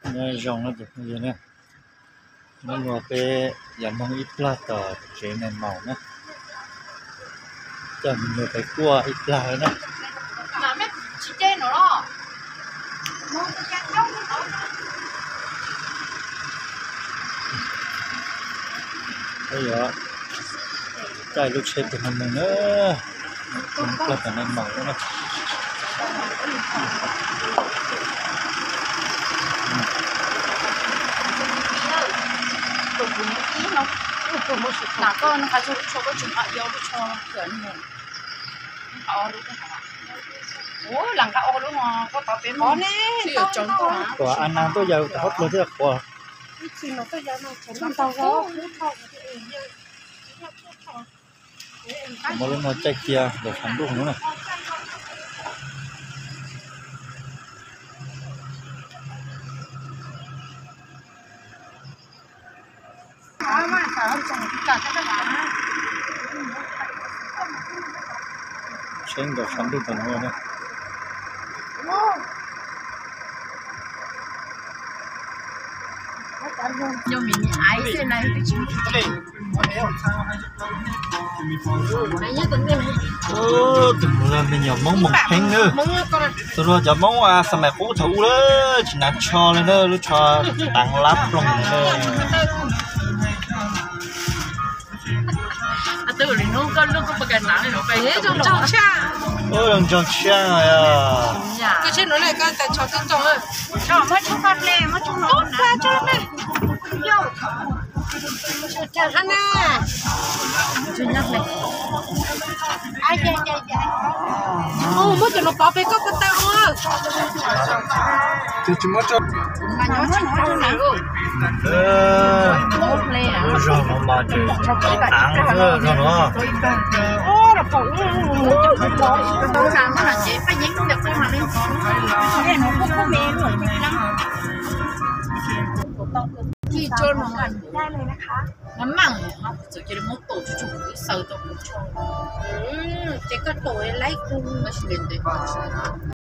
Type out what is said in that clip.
Nyob zoo na cov phooj ywg na, hnub no peb yog moo ib plag tom tsev nais maum na, coj me nyuam pais kuaj ib plag na. Peb yuav caij lub tsheb pem no mus na, ib plag tom nais maum na. Quas a nas tuaj yas tom qhov plawg thiab quas. Muab lub no caij cia ntawm tshav ntuj no na. Tsheb nkaum tshav ntuj tom no na. Tus no me nyuam Hmoob Moos Pheeb na. Tus no cov Hmoob xa mais qub thaum ub lawm tsis hnav tsho li na, lub tsho taav lab ploog li na. Ntsoog tshiab. Muab cov no pov pem koj ko taw ua. Lub zog no mas tseem taav zog no. Ces koj tus laib kug.